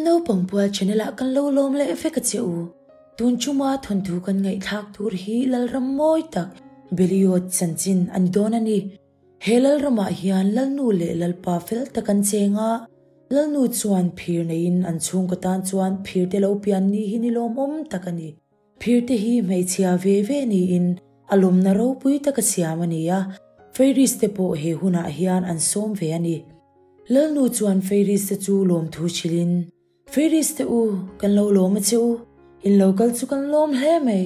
Naupang pual channel ah kan lo lawm leh vek a che u. Tun chuma thawnthu kan ngaihthlak tur hi Lalram mawi tak Beliot chanchin a ni dawn a ni. He Lalramah hian Lalnu leh Lalpa fel tak an cheng a, Lalnu chuan phir neiin an chhungkaw tan chuan phir te lo pian ni hi ni lawmawm tak a ni. Phir te hi hmeichhia ve ve niin a lawmna ropui tak a siam a ni a, Fairies te pawh he hunah hian an sawm ve a ni. Lalnu chuan Fairies te chu lawmthu hrilhin, Fairies te u, kan lo lawm a che u, in lo kal chu kan lawm hle mai,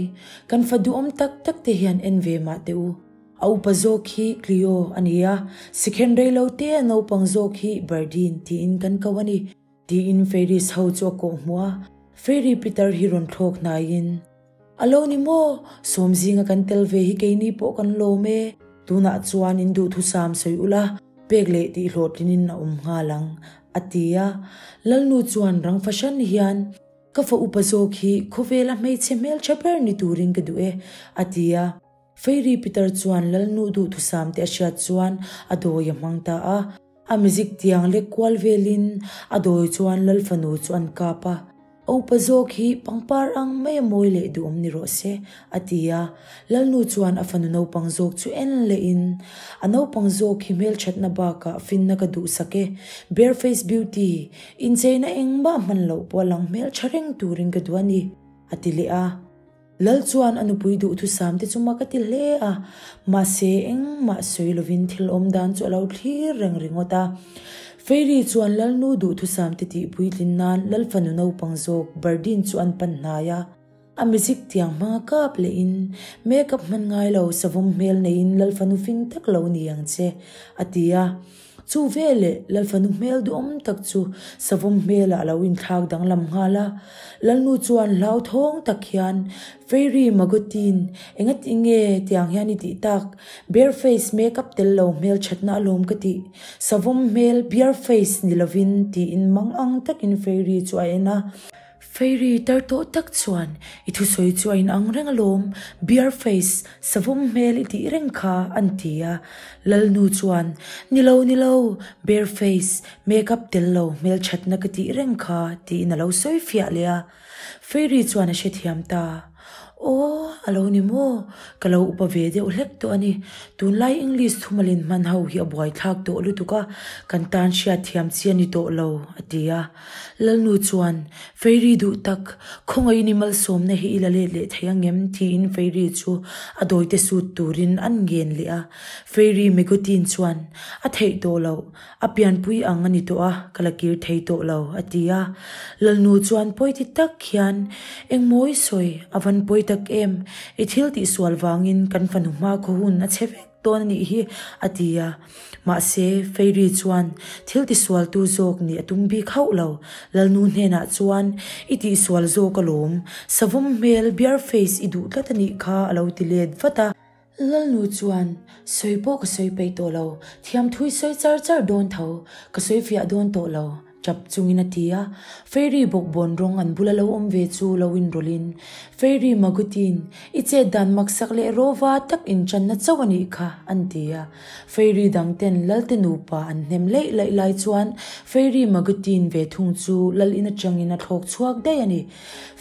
kan fa duhawm tak tak te hian en ve mah teh u. A upa zawk hi Cleo a ni a, sikhen rei lo te a naupang zawk hi Bardeen tiin kan ko a ni. Tiin Fairies ho chu a kawh hmuh a, Fairy Peter hi rawn thlawk hnaiin, A lo ni maw? Sawm zinga kan tel ve hi keini pawh kan lawm e. Tunah chuan in duhthusam sawi ula, pek leh tih hlawhtlinin a awm nghal ang, a ti a. Lalnu chuan rang fahran hian, Ka fa upa zawk hi khawvela hmeichhe hmeltha ber ni turin ka duh e, a ti a. Fairy Peter chuan Lalnu duhthusam te a hriat chuan a dawi a hmang ta a. A mizik tiang lek kual velin a dawi chuan Lal fanu chu an kap a. A upa zawk hi pangpar ang mai a mawi leh duhawm ni rawh se, a ti a. Lalnu chuan a fanu naupang zawk chu en lehin, A naupang zawk hi hmelthatna bakah finna ka duhsak e. Bare face beauty, incheina engmah hman loh pawh a lang hmeltha reng turin ka duh a ni, a ti leh a. Lal chuan a nupui duhthusam te chu mak a ti hle a, mahse engmah sawi lovin thil awm dan chu a lo thlir reng ringawt a. Fairy chuan Lalnu duhthusam te tih puitlin nan Lal fanu naupang zawk Bardeen chu an pan hnai a. A mizik tiang hmanga kap lehin makeup hman ngai lo savawm hmel neiin Lal fanu fing tak lo ni ang che, a ti a. Chu veleh Lalfanu hmel duhawm tak chu savawm hmelah a lo inthlak danglam nghal a. Lalnu chuan hlauthawng tak hian, Fairy Magotin, engati nge tiang hian i tih tak? Bare face makeup tel lo hmel thatna alawm ka tih. Savawm hmel bear face ni lovin tiin mangang takin Fairy chu a en a. Fairy tar tawh tak chuan i thusawi chu a inang reng alawm, bear face, savawm hmel i tih reng kha, an ti a. Lalnu chuan, Ni lo, ni lo, bear face, make up tel lo hmelthatna ka tih reng kha, tiin a lo sawi fiah leh a. Fairy chuan a hrethiam ta. Aw, a lo ni maw? Ka lo upa ve deuh hlek tawh a ni. Tunlai English thumalin hman ho hi a buaithlak tawh lutuk a, kan tan hriatthiam chi a ni tawh lo, a ti a. Lalnu chuan, Fairy duh tak, khawngaihin i malsawmna hi i la let leh thei ang em? tiin Fairy chu a dawite sut turin an ngen leh a. Fairy Megotin chuan, A theih tawh loh, a pianpui ang a ni tawh a, ka la kir thei tawh lo, a ti a. Lalnu chuan pawi ti tak hian, Engmawi sawi, a van pawi tak em? I thil tihsual vangin kan fanu hma khaw hun a chhe vek dawn a nih hi, a ti a. Mahse, Fairy chuan thil tisualtu zawk nih a tum bik hauh lo. Lalnu hnenah chuan, I tihsual zawk alawm, savawm hmel, bear face i duh tlat a nih kha, a lo ti let vat a. Lalnu chuan, Sawi pawh ka sawi peih tawh lo, thiamthui sawi char char dawn tho, ka sawi fiah dawn tawh lo, tap chungin a ti a. Fairy bawkbawn rawng an bula lo awm ve chu lo inrawlhin, Fairy Magutin, i chet dan maksak leh rawva tak inchanna chauh a nih kha, an ti a. Fairy dang ten Lalte nupa an hnem leih laih lai chuan Fairy Magutin ve thung chu Lal in atangin a thlawk chhuak daih a ni.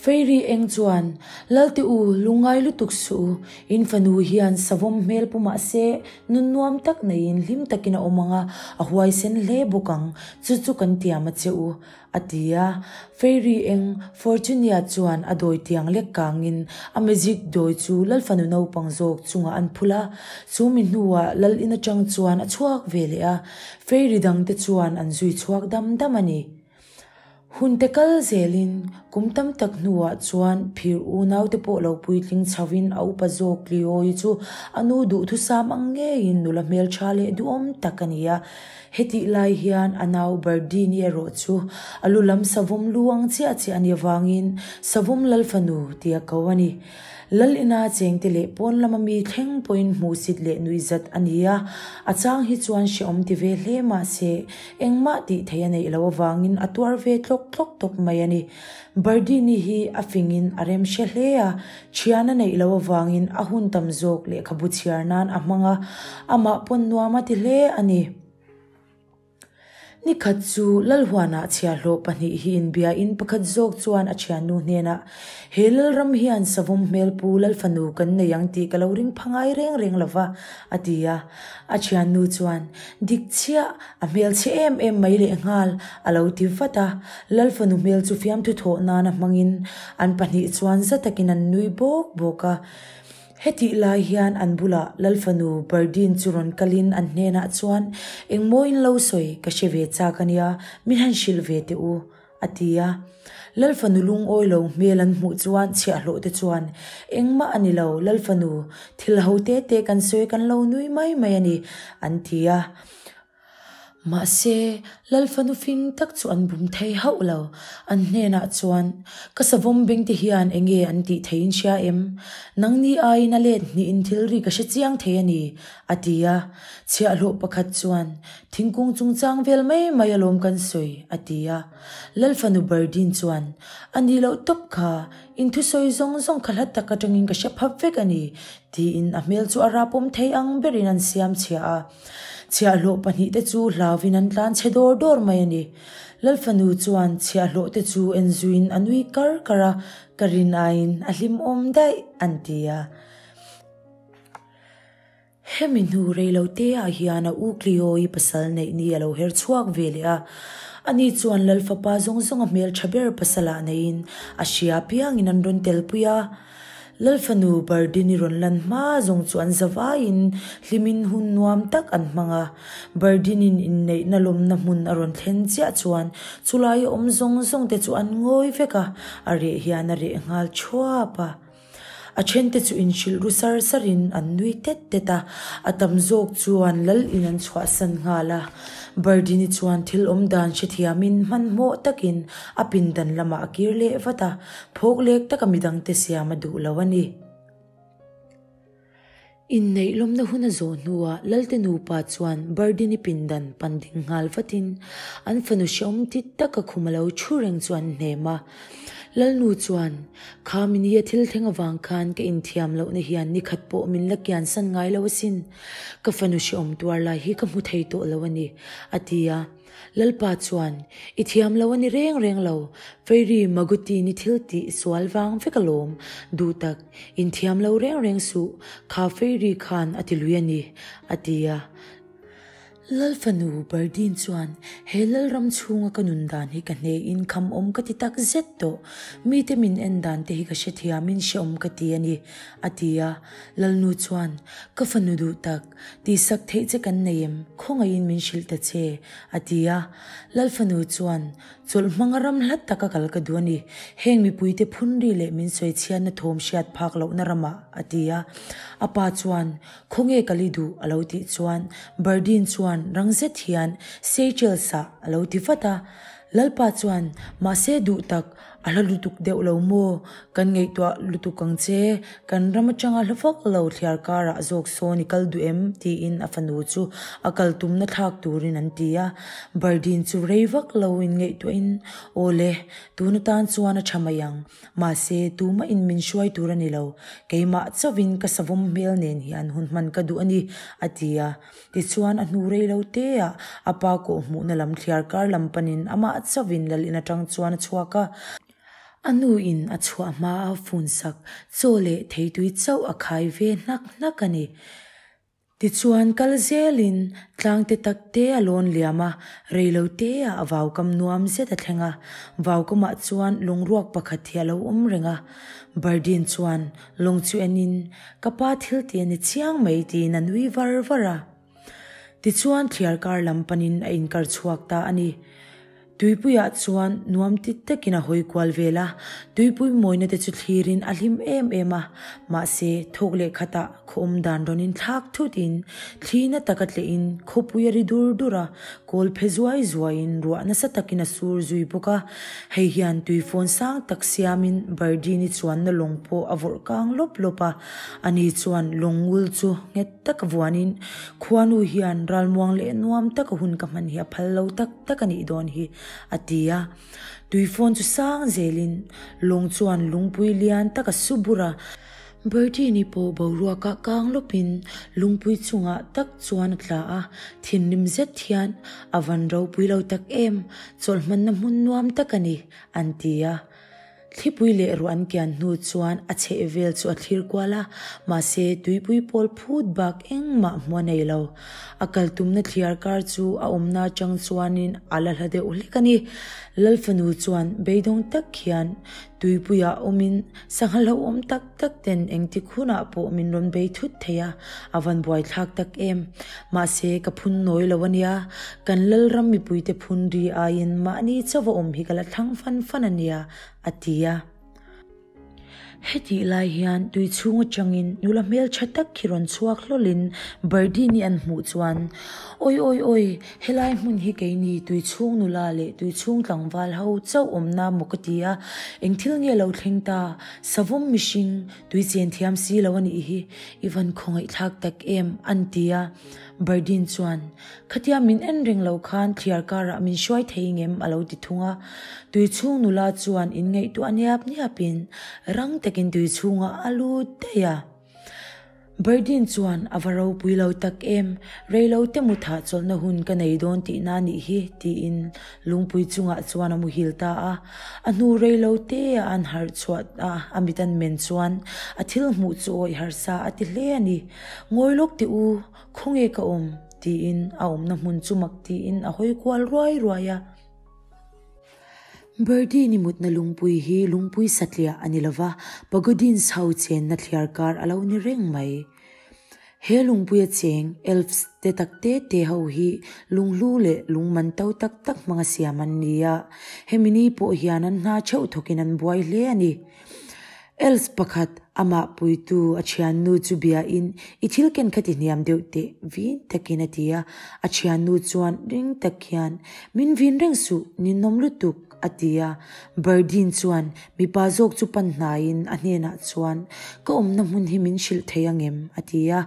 Fairy eng chuan, Lalte u, lungngai lutuk suh u, In fanu hian savawm hmel pu mah se, nun nuam tak neiin hlim takin a awm ang a, a huaisen hle bawk ang, chu chu kan tiam a che u, a ti a. Fairy eng Fortunia chuan a dawi tiang lek kangin a magic dawi chu Lal fanu naupang zawk chungah an phul a, chu mi hnuah Lal in atang chuan a chhuak ve leh a, Fairy dangte chuan an zui chhuak dam dam a ni. Hun te kal zelin kum tam tak hnuah chuan phir unaute pawh lo puitling chhovin a upa zawk Cleo-i chu a nu duhthusam ang ngeiin nula hmeltha leh duhawm tak a ni a. Hetih lai hian a nau Bardini erawh chu a lu lam savawm lu ang chiah chiah a nih avangin Savawm Lalfanu tia ko a ni. Lal ina chengte leh pawn lama mi thleng pawhin hmuhsit leh nuihzat a ni a, a chang hi chuan hrehawm ti ve hle mahse engmah tih theih a neih loh avangin a tuar ve tlawk tlawk tawp mai a ni. Bardini hi a fingin a rem hre hle a, thian a neih loh avangin a hun tam zawk lehkhabu chhiar nan a hmang a, amah pawn nuam a ti hle a ni. Nikhat chu Lalhuana chhiahhlawh pahnih hi inbiain pakhat zawk chuan a thiannu hnenah, He Lalram hian savawm hmelpu Lalfanu kan nei ang tih ka lo ring pha ngai reng reng lo va, a ti a. A thiannu chuan, Dik chiah, a hmelchhe em em mai lehnghal, a lo ti vat a. Lalfanu hmel chu fiamthu thawh nana hmangin an pahnih chuan za takin an nui bawk bawk a. Hetih lai hian an bulah Lalfanu Bardeen chu rawn kalin an hnenah chuan, Engmawiin lo sawi, ka hre ve chak a nia, min han hrilh ve teh u, a ti a. Lalfanu lungawi lo hmel an hmuh chuan chhiahhlawh te chuan, Engmah a ni lo, Lalfanu, thil ho te te kan sawi kan lo nui mai mai a ni, an ti a. Mahse, Lalfanu fing tak chu an bum thei hauh lo. An hnenah chuan, Ka savawm bengte hian eng nge an tih theiin hria em? Nangni aiin a let hnihin thil ri ka hre chiang thei a ni, a ti a. Chhiahhlawh pakhat chuan, Thingkung chungchang vel mai mai alawm kan sawi, a ti a. Lalfanu Bardeen chuan, A nih loh tawp kha, in thusawi zawng zawng kha hla tak atangin ka hre phap vek a ni, tiin a hmel chu a rapawm thei ang berin an siam chhia a. Chhiahhlawh pahnihte chu hlauvin an tlan chhe dawr dawr mai a ni. Lalfanu chuan chhiahhlawhte chu en zuiin a nui kar kar a, ka rin aiin a hlimawm daih, an ti a. Hemi hnu reiloteah hian a u Cleo-i pasal neih ni a lo her chhuak ve leh a. Ani chuan Lalfapa zawng zawnga hmeltha ber pasalah neiin a hria piangin an rawn telpui a. Lalfanu Bardini rawn lan hma zawng chu an zavaiin hlimin hun nuam tak an hmang a. Bardinin inneihna lawmna hmun a rawn thlen chiah chuan chulai awm zawng zawng te chu an ngawi vek a, a reh hian a reh nghal thuap a. A thente chu inhrilh ru sar sarin an nui tet tet a, a tam zawk chuan lal in an chhuahsan nghal a. Bardini chuan thil awm dan hrethiamin hmanhmawh takin a pindan lamah a kir leh vat a. Phawk lek taka midangte siam a duh lo a ni. Inneih lawmna hun a zawh hnuah Lalte nupa chuan Bardini pindan pan ding nghal vatin an fanu hrehawm ti taka khum a lo thu reng chu an hnem a. Lalnu chuan, Kha mini a thil thleng avang khan ka inthiam lohna hian nikhat pawh min la kiansan ngai lo asin. Ka fanu hrehawm tuar lai hi ka hmu thei tawh lo a ni, a ti a. Lalpa chuan, I thiam lo a ni reng reng lo, Fairy Maguti ni thil tih sual vang vek alawm, duh tak, in thiam lo reng reng suh, kha Fairy khan a ti lui a ni, a ti a. Lalfanu Bardeen chuan, He Lalram chhunga ka nun dan hi ka hnehin kham awm ka ti tak zet tawh, mite min en dan te hi ka hrethiamin hrehawm ka ti a ni, a ti a. Lalnu chuan, Ka fanu duh tak, Tihsak theih che kan nei em? Khawngaihin min hrilh ta che, a ti a. Lalfanu chuan, Chawlh hmanga ram hlat taka kal ka duh a ni. Heng mipuite phun ri leh min sawi chhiatna thawm hriat phak lohna ramah, a ti a. A pa chuan, Khawnge kal i duh? a lo tih chuan, Bardeen chuan rang zet hian, Seychelles-ah, a lo ti vat a. Lalpa chuan, Mahse duh tak, a hla lutuk deuh lo maw? Kan ngaihtuah lutuk ang che, kan ram atanga hla vak lo thliar karah zawk sawn i kal duh em? tiin a fanu chu a kal tumna thlak turin an ti a. Bardeen chu rei vak lo in ngaihtuahin, Aw le, tun atan chuan a tha mai ang. Mahse, tumah in min hruai tur a ni lo. Keimah chauhin ka savawm hmel nen hian hun hman ka duh a ni, a ti a. Tichuan a hnu rei lo te ah a pa kawh hmuhna lam thliar kar lam panin amah chauhin lal in atang chuan a chhuak a. A nu in a chhuah hma a fun sak chaw leh theitui chauh a khai ve hnak hnak a ni. Tichuan kal zelin tlang te tak te a lawn liam a, rei lo te ah a vaukam nuam zet a thleng a. Vaukamah chuan lungruak pakhat hi a lo awm reng a. Bardeen chuan lawng chu enin Ka pa thil tih a ni chiang mai tiin a nui var var a. Tichuan thliar kar lam panin a inkar chhuak ta a ni. Tuipuiah chuan nuam ti takin a hawi kual vel a, tuipui mawina te chu thlirin a hlim em em a. Mahse, thawk leh khatah khaw awm dan rawn inthlak thutin thlina taka tlehin khawpui a ri dur dur a, kawl phe zuai zuaiin ruah nasa takin a sur zui bawk a. Hei hian tuifawn sang tak siamin Bardini chuanna lawng pawh a vawrh kang lawp lawp a, ani chuan lawng ngul chu nghet taka vuanin khuanu hian ralmuang leh nuam taka hun ka hman hi a phal lo tak tak a nih dawn hi, a ti a. Tuifawn chu sang zelin lawng chuan lungpui lian tak a su bur a. Birdie-ni pawh boruakah kang lawpin lungpui chungah tak chuan a tla a, thinrim zet hian a van ropui lo tak em, chawlhmanna hmun nuam tak a ni, an ti a. Thlipui leh ruah an kian hnu chuan a chheh vel chu a thlir kual a, mahse tuipui pawl phut bak engmah hmu a nei lo. A kal tumna thliar kar chu a awmna atang chuanin a la hla deuh hlek a ni. Lalfanu chuan beidawng tak hian tuipuiah awmin sangha hlauhawm tak tak ten engtik hunah pawh min rawn bei thut thei a, a van buaithlak tak em. Mahse ka phun nawi lo a nia, kan Lalram mipuite phun ri aiin mahni chauva awm hi ka la thlang fan fan a nia, a ti a. Hetih lai hian tui chhung atangin nula hmeltha tak hi rawn chhuak hlawlin Birdie-ni an hmuh chuan, Awi awi awi, helai hmun hi keini tui chhung nula leh tui chhung tlangval ho chauh awmna maw ka ti a, eng thil nge lo thleng ta, savawm mihring tui chen thiam si lo a nih hi, i van khawngaihthlak tak em, an ti a. Birdie chuan, Khatia min en reng lo khan thliar karah min hruai thei ngem a lo ti thung a. Tui chhung nula chuan in ngaihtuah niap niapin rang takin tui chhungah a lut daih a. Birdie chuan a va ropui lo tak em, reilo te mu thah chawlhna hun ka nei dawn tihna nih hi tiin lungpui chungah chuan a muhil ta a. A hnu reilo te a an harh chhuah a, a mit an men chuan a thil hmuh chu awih harsa a ti hle a ni. Ngawi lawk teh u, Khawnge ka awm? tiin a awmna hmun chu mak tiin a hawi kual ruai ruai a. Birdie ni mutna lungpui hi lungpui satliah a ni lova, Pagodins ho chenna thliar kar a lo ni reng mai. He lungpuia cheng elves te tak te te ho hi lunghlu leh lungman to tak tak hmanga siam an ni a, hemi ni pawh hian an hna theuh thawkin an buai hle a ni. Els pakhat, amah puitu a thiannu chu biain, I thil ken kha ti hniam deuh teh, vin takin a ti a. A thiannu chuan ring tak hian, Min vin reng suh, ninawm lutuk, a ti a. Berdine chuan mipa zawk chu pan hnaiin a hnenah chuan, Ka awmna hmun hi min hrilh thei angem? a ti a.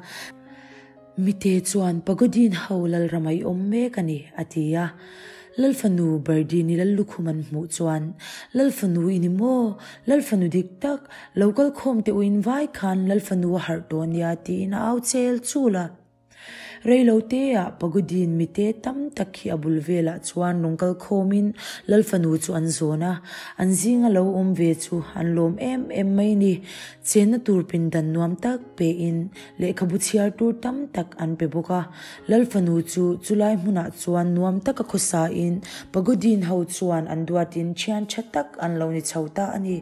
Mite chuan Pagodin ho Lalram a i awm mek a ni, a ti a. Lalfanu Berdini Lallukhum an hmuh chuan, Lalfanu i ni maw? Lalfanu dik tak, lo kal khawm teh uin vai khan Lalfanu a harh tawh nia, tiin a au chel chul a. Reilo teah Pagodin mite tam tak hi a bul velah chuan rawn kal khawmin Lalfanu chu an zawn a, an zinga lo awm ve chu an lawm em em mai ni. Chenna tur pindan nuam tak pein Lehkhabu chhiar tur tam tak an pe bawk a, Lalfanu chu chulai hmunah chuan nuam taka khawsain Pagodin ho chuan an duatin thian tha tak an lo ni chho ta a ni.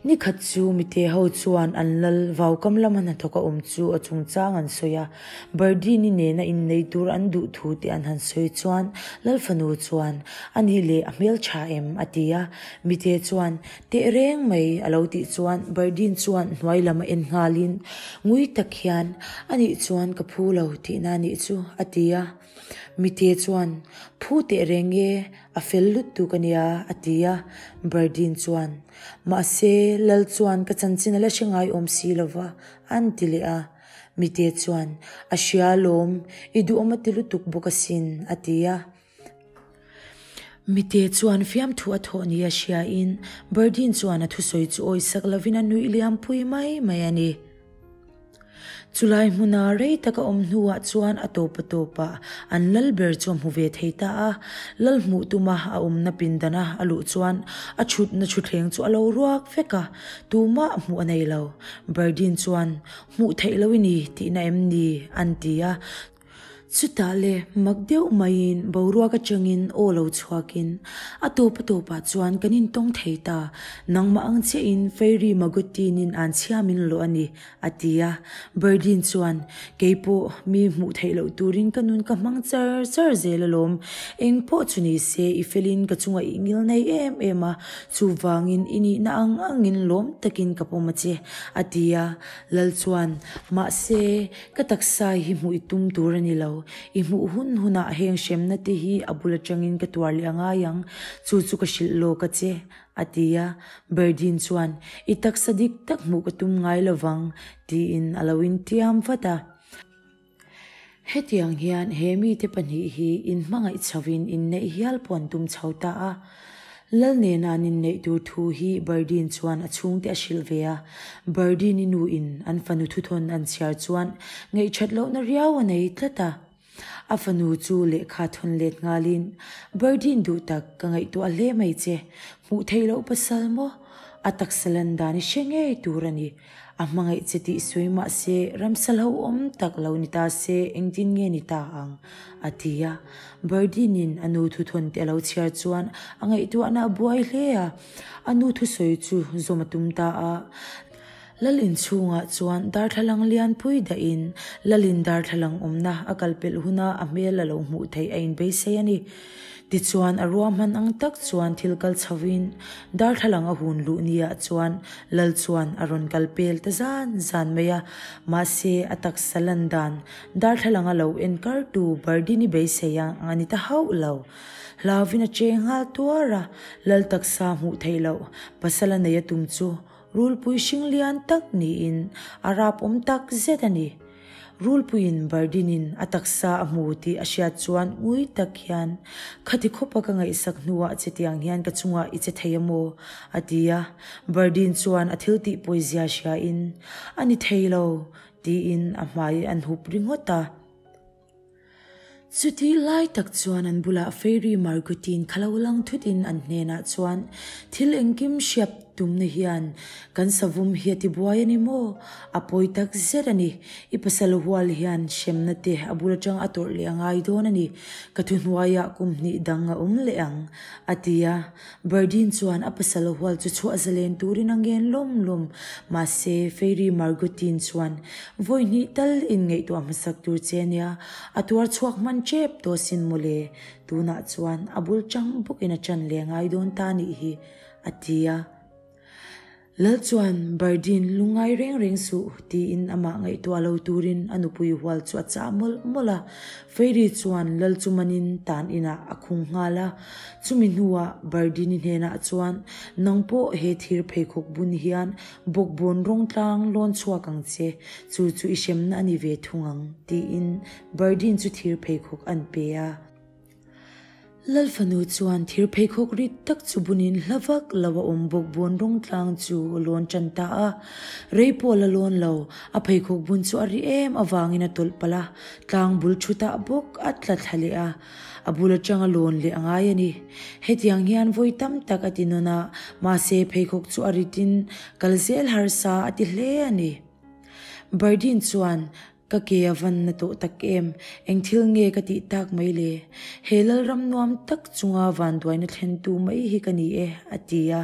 Nikhat chu mite ho chuan an lal vaukam lama hnathawk a awm chu a chungchang an sawi a, Birdie-ni nena innei tur an duh thu te an han sawi chuan Lalfanu chuan, A nih leh a hmeltha em? a ti a, mite chuan, Teh reng mai a lo tih chuan Berdine chuan hnuai lam a en nghalin ngui tak hian a nih chuan ka phu lo tihna a nih chu a ti a. Mite chuan phu teh reng e, a fel lutuk a nia a ti a. Berdine chuan mahse Lal chuan ka chanchin a la hre ngai awm si lova an ti leh a. Mite chuan a hria alawm, i duhawm a ti lutuk bawk asin a ti a. Mite chuan fiamthu a thawh nia hriain Birdine chuan a thusawi chu awisak lovin a nuih liampui mai mai a ni. Chulai hmuna rei tak a awm hnuah chuan a tawp a tawpah an lal ber chu a hmu ve thei ta a. Lal hmuh tuma a awmna pindana a luh chuan a thutna thutthleng chu a lo ruak vek a, tumah hmuh a nei lo. Birdine chuan, Hmuh theih lo i ni tihna em ni? an ti a. Chutah le, mak deuh maiin boruak atangin aw lo chhuakin, a tawp a tawpah chuan kan intawng thei ta, nangmah ang chiahin Fairy Magotinin an chhia min lawh a ni, a ti a. Birdine chuan, Kei pawh mi hmuh theih loh turin ka nun ka hmang char char zel alawm, eng pawh chu ni se i felin ka chungah i ngil nei em em a, chuvangin i nihna ang angin lawm takin ka pawm a che, a ti a. Lal chuan, Mahse, Ka taksa hi hmuh i tum tur a ni lo. I hmuh hun hunah heng hremna te hi a bul atangin ka tuar leh a ngai ang. Chu chu ka hrilh lawk a che, a ti a. Berdine chuan, I taksa dik tak hmuh ka tum ngai lo vang, tiin a lo intiam vat a. Hetiang hian he mite pahnih hi inhmangaih chhovin inneih hial pawh an tum chho ta a. Lal nena an inneih tur thu hi Bardeen chuan a chhungte a hrilh ve a. Bardeen-i nuin an fanu thuthawn an chhiar chuan ngaihṭhat lohna riau a nei tlat a. A fanu chu lehkha thawn let nghalin, Bardeen duh tak, ka ngaihtuah hle mai che. Hmuh theih loh pasal maw? A taksa lan dan i hre ngei tur a ni. A hmangaih che tih sawi mah se, ramsa hlauhawm tak lo ni ta se engtin nge ni ta ang? a ti a. Bardeen-in a nu thuthawn te a lo chhiar chuan a ngaihtuahna a buai hle a. A nu thusawi chu zawm a tum ta a. Lal inchhungah chuan darthlalang lianpui dahin Lalin darthlalang awmna a kal pelh huna a hmel a lo hmuh theih a inbeisei a ni. Tichuan a ruahman ang tak chuan thil kal chhovin darthlalang a hun luh niah chuan Lal chuan a rawn kal pel ta zan zan mai a, mahse a taksa lan dan darthlalang a lo en kartu Bardini beisei ang a ni ta hauh lo. Hlauvin a cheng nghal tuar a, Lal taksa hmuh theih loh pasal a nei a tum chu Rulpui hring lian tak niin a rap awm tak zet a ni. Rulpuiin Bardinin a taksa a hmu tih a hriat chuan ngui tak hian, Khati khawpa ka ngaihsak hnuah chetiang hian ka chungah i che thei a maw? a ti a. Bardin chuan a thil tih pawizia hriain, A ni thei lo, tiin a hmai an hup ringawt a. Chutih lai tak chuan an bulah Fairy Margotin kha lo lang thutin an hnenah chuan, Thil engkim hriat tumna hian kan savawm hi a tibuai a ni maw? A pawi tak zet a ni. I pasal hual hian hremna te a bul atang a tawrh leh a ngai dawn a ni. Ka thuhnuaiah kum hnih dang a awm leh ang, a ti a. Bardeen chuan a pasal hual chu chhuah zalen turin a ngen lawm lawm. Mahse, Fairy Margotin chuan vawi hnih tal inngaihtuah hmasak tur che a nia, a tuar chhuak hman tep tawh sin mawle. Tunah chuan a bul chang bawkin a chan leh ngai dawn ta nih hi, a ti a. Lal chuan, Bardeen, lungngai reng reng suh, tiin amah ngaihtuah lo turin a nupui hual chu a chah mawlh mawlh a. Fairy chuan Lal chu manin tan inah a khung nghal a. Chumi hnuah Bardeen-i hnenah chuan, Nang pawh he thir pheikhawk bun hian bawkbawn rawng tlang lawn chhuak ang che, chu chu i hremna a ni ve thung ang, tiin Bardeen chu thir pheikhawk an pe a. Lal fanu chuan thir pheikhawk rit tak chu bunin hla vak lo a awm bawk bawn rawng tlang chu a lawn tan ta a. Rei pawh la lawn lo, a pheikhawk bun chu a ri em avangin a tawlh palh a, tlang bul thutah bawk a tla thla leh a, a bul atanga lawn leh a ngai a ni. Hetiang hian vawi tam tak a ti nawn a, mahse pheikhawk chu a ritin kal zel harsa a ti hle a ni. Bardeen chuan Ka ke a van na tawh tak em? Eng thil nge ka tih tak mai le? He Lalram nuam tak chunga vanduaina thlentu mai hi ka ni e, a ti a.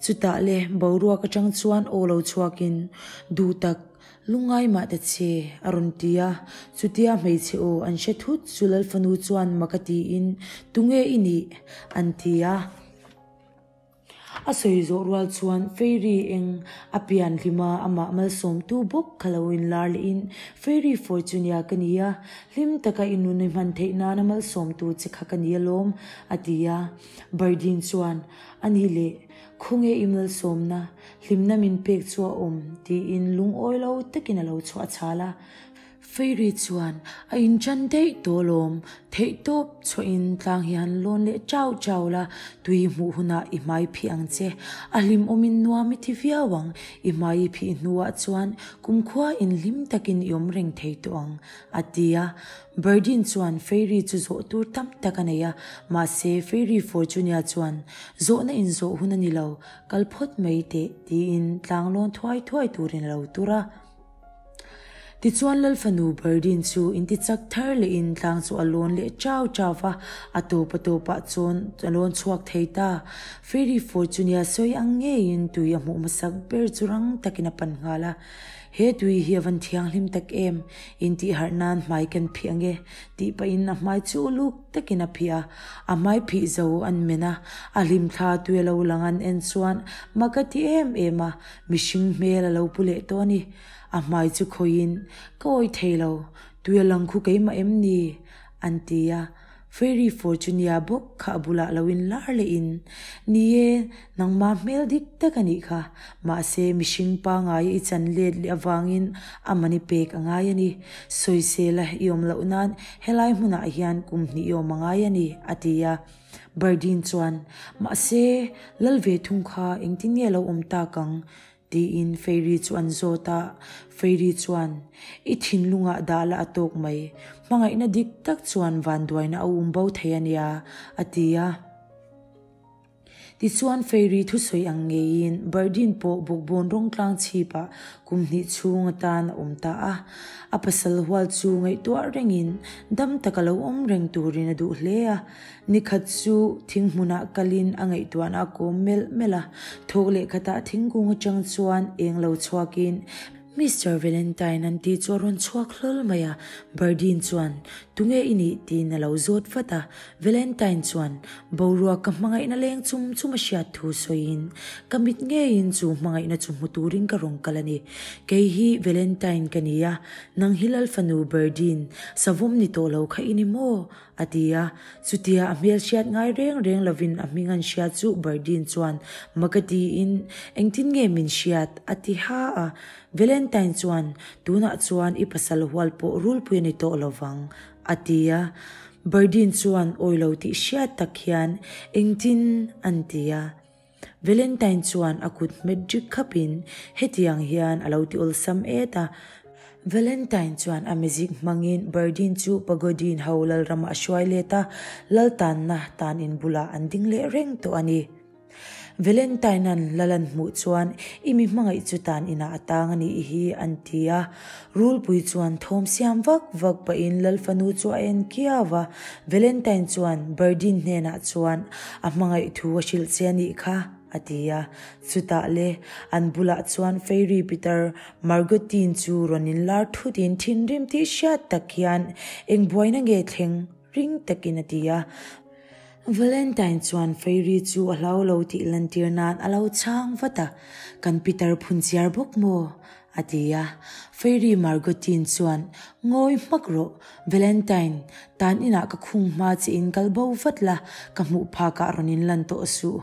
Chutah le, boruak atang chuan aw lo chhuakin, Duh tak, lungngai mah ta che, a rawn ti a. Chutia hmeichhe aw an hre thut chu Lalfanu chuan mak a tiin, Tunge i nih? an ti a. A sawi zawh rual chuan Fairy eng a pian hlim a, amah malsawmtu bawk kha lo inlar lehin, Fairy Fortunia ka ni a, hlim taka i nun i hman theih nana malsawmtu che kha ka ni alawm, a ti a. Bardeen chuan, A ni leh, khawnge i malsawmna, hlimna min pek chu a awm, tiin lungawi lo takin a lo chhuah chhal a. Fairy chuan a inṭan daih tawh alawm, theihtawp chhuahin tlang hi han lawn leh chau chau la, tui hmuh hunah i hmai phih ang che. A hlimawmin nuam i ti viau ang, i hmai i phih hnuah chuan kumkhua inhlim takin i awm reng thei tawh ang, a ti a. Bardeen chuan Fairy chu zawh tur tam tak a nei a, mahse Fairy Fortunia chuan, Zawhna inzawh hun a ni lo, kal phawt mai teh, tiin tlang lawn thuai thuai turin a lo tur a. Tichuan Lal fanu Bardeen chu inti chak thar lehin tlang chu a lawn leh chau chau va, a tawp a tawpah chuan a lawn chhuak thei ta. Fairy Fortunia sawi ang ngeiin tui a hmuh hmasak ber chu rang takin a pan nghal a. He tui hi a van thianghlim tak em? Intih harh nan hmai kan phih ange tih pahin a hmai chu uluk takin a phih a. A hmai phih zo an men a, a hlimthla tui a lo lang an en chuan mak a ti em em a, Mihring hmel a lo pu leh tawh a ni. A hmai chu khawiin, Ka awih thei lo, tui a lang khu keimah em ni? an ti a. Fairy Fortunia bawk kha a bulah lo in lar lehin, Ni e, nangmah hmel dik tak a nih kha. Mahse, mihring pangaia i chan let leh avangin a man i pek a ngai a ni. Sawisela i awm loh nan helai hmunah hian kum hnih i awm a ngai a ni, a ti a. Bardeen chuan, Mahse, lal ve thung kha engtin nge lo awm tak ang? Tiin Fairy chu an zawt a, Fairy chuan, I thinlungah dah la a tawk mai, hmangaihna dik tak chuan vanduaina a um bo thei a nia, a ti a. Tichuan Fairy thusawi ang ngeiin Bardeen pawh bawkbawn rawng tlang chhipah kum hnih chhung atan a awm ta a. A pasal hual chu ngaihtuah rengin dam taka lo awm reng turin a duh hle a. Nikhat chu thing hmunah kalin a ngaihtuahna a kawm melh melh a, thawk leh khatah thingkung atang chuan eng lo chhuakin Mister Valentine an tih chu a rawn chhuak hlawl mai a, Bardeen chuan Tunge i nih? tiin a lo zawt vat a, Valentine chuan Boruak ka hmangaihna leng chum chum a hriat thu sawiin ka mit ngeiin chu hmangaihna chu hmu turin ka rawn kal a ni. Kei hi Valentine ka ni a, nang hi Lalfanu Bardeen, savawm ni tawh lo kha i ni maw? A ti a, chutia a hmel hriat ngai reng reng lovin a hming an hria chu Bardeen chuan mak a tiin engtin nge min hriat? a ti ha a. Valentine chuan tunah chuan i pasal hual pawh rulpui a ni tawh lovang a ti a. Bardeen chuan awi lo tih hriat tak hian engtin an ti a. Valentine chuan a kut hmet rik khapin hetiang hian a lo ti awlsam et a. Valentine chuan a magic hmangin Bardeen chu Pagodin ho lalramah a hruai let a, lal tanna tan in bulah an ding leh reng tawh a ni. Valentine-a'n lal an hmuh chuan i mi hmangaih chu tan inah a tang a nih hi an ti a. Rulpui chuan thawm siam vak vak pahin lal fanu chu a en kiau a. Valentine chuan Bardeen hnenah chuan a hmangaih thu a hrilh che a nih kha, a ti a. Chutah le, an bulah chuan Fairy Peter Margotine chu rawn inlar thutin thinrim tih hriat tak hian eng buaina nge thleng ring takin a ti a. Valentine chuan Fairy chu a hlau lo tih lantir nan a lo chhang vat a, Kan Peter phunchiar bawk maw? A ti a. Fairy Margotine chuan, Ngawi hmak rawh, Valentine, tan inah ka khung hma che in kal bo vat la, ka hmuh phakah rawn in lan tawh suh,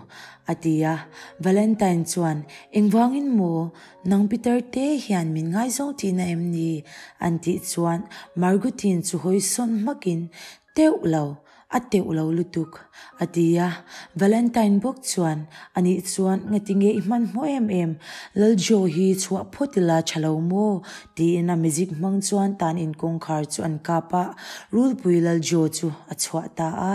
a ti a. Valentine chuan, Engvangin maw, nang Peter te hian min ngaizawng tihna em ni? an tih chuan Margotine chu hawi sawn hmakin, Teuh lo, A teuh lo lutuk, a ti a. Valentine bawk chuan, A nih chuan ngatinge i hmanhmawh em em, Lal Joe hi chhuah phawt ila tha lo maw? tiin a magic hmang chuan tan in kawngkhar chu an kap a, Rulpui Lal Joe chu a chhuah ta a.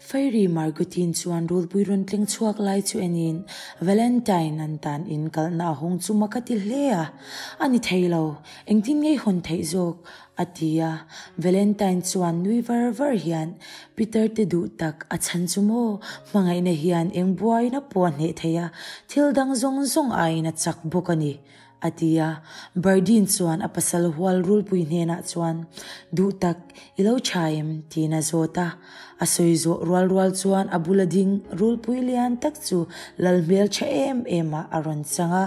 Fairy Margotine chuan Rulpui rawn tleng chhuak lai chu enin Valentine an tan in kalna a hawng chu mak a ti hle a. A ni thei lo, engtin nge i hawn theih zawk? A ti a, Valentine chuan nui var var hian, Peter te duh tak, a chhan chu maw? Hmangaihna hian eng buaina pawh a hneh thei a, thil dang zawng zawng aiin a chak bawk a ni, a ti a. Bardeen chuan a pasal hual rulpui hnenah chuan, Duh tak, i lo tha em? tiin a zawt a. A sawi zawh rual rual chuan a bula ding rulpui lian tak chu lal hmeltha em em ah a rawn chang a.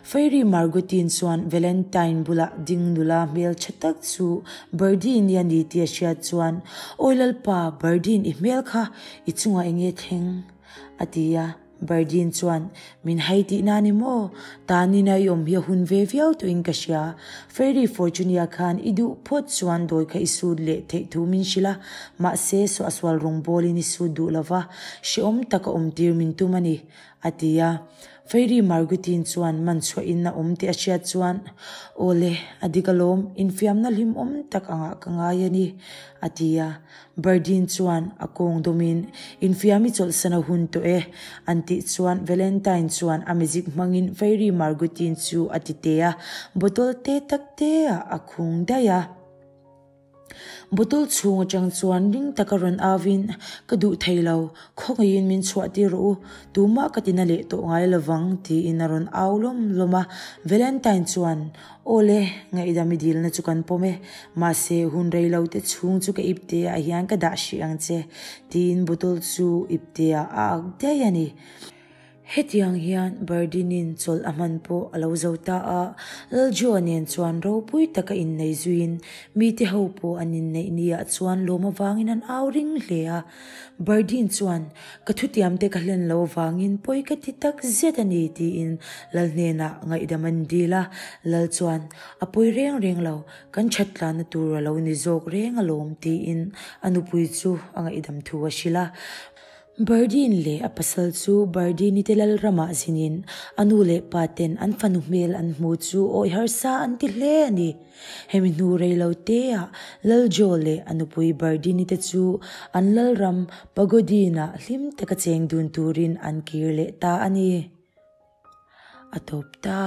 Fairy Margotine chuan Valentine bulah ding nula hmeltha tak chu Bardeen-i a ni tih a hriat chuan, Awi Lalpa, Bardeen i hmel kha i chungah eng nge thleng? a ti a. Bardeen chuan, Min hai tihna a ni maw? Tanina i awm hi a hun ve viau tawhin ka hria. Fairy Fortunia khan i duh phawt chuan dawi kha i sut leh theih thu min hrilh a, mahse suahsual rawngbawlin i sut duh lova, hrehawm taka awmtir min tum a ni, a ti a. Fairy Margutine chuan man chhuahin a awm tih a hriat chuan, Aw le, a dik alawm, infiamna hlimawm tak angah ka ngai a ni, a ti a. Bardeen chuan a kawng dawmin, Infiam i chawlhsan a hun tawh e, an tih chuan Valentine chuan a magic hmangin Fairy Margutine chu a ti te a, bottle te tak te ah a khung daih a. Bottle chhung atang chuan ring taka rawn auin, Ka duh thei lo, khawngaihin min chhuah tir rawh u, tumah ka tina leh tawh ngai lovang, tiin a rawn au lawm lawm a. Valentine chuan, Aw le, ngaihdam i dilna chu kan pawm e, mahse hun rei lo te chhung chu ka ipte ah hian ka dah hrih ang che, tiin bottle chu ipte ah a ak daih a ni. Hetiang hian Bardinin chawlh a hman pawh a lo zo ta a, Laljoa nen chuan ropui taka innei zuiin mite ho pawh an inneih niah chuan lawm avangin an au ring hle a. Bardin chuan, Ka thutiamte ka hlen lo avangin pawi ka ti tak zet a ni, tiin Lal hnenah ngaihdam an dil a. Lal chuan, A pawi reng reng lo, kan that tlanna tur a lo ni zawk reng alawm, tiin a nupui chu a ngaihdam thu a hrilh a. Bardeen leh a pasal chu Bardeen-i te lal ramah zinin a nu leh pa ten an fanu hmel an hmu chu awi harsa an ti hle a ni. Hemi hnu rei lo teah Lal Joe leh a nupui Bardeen-i te chu an lal ram Pagodin-ah hlim taka cheng dun turin an kir leh ta a ni. A tawp ta.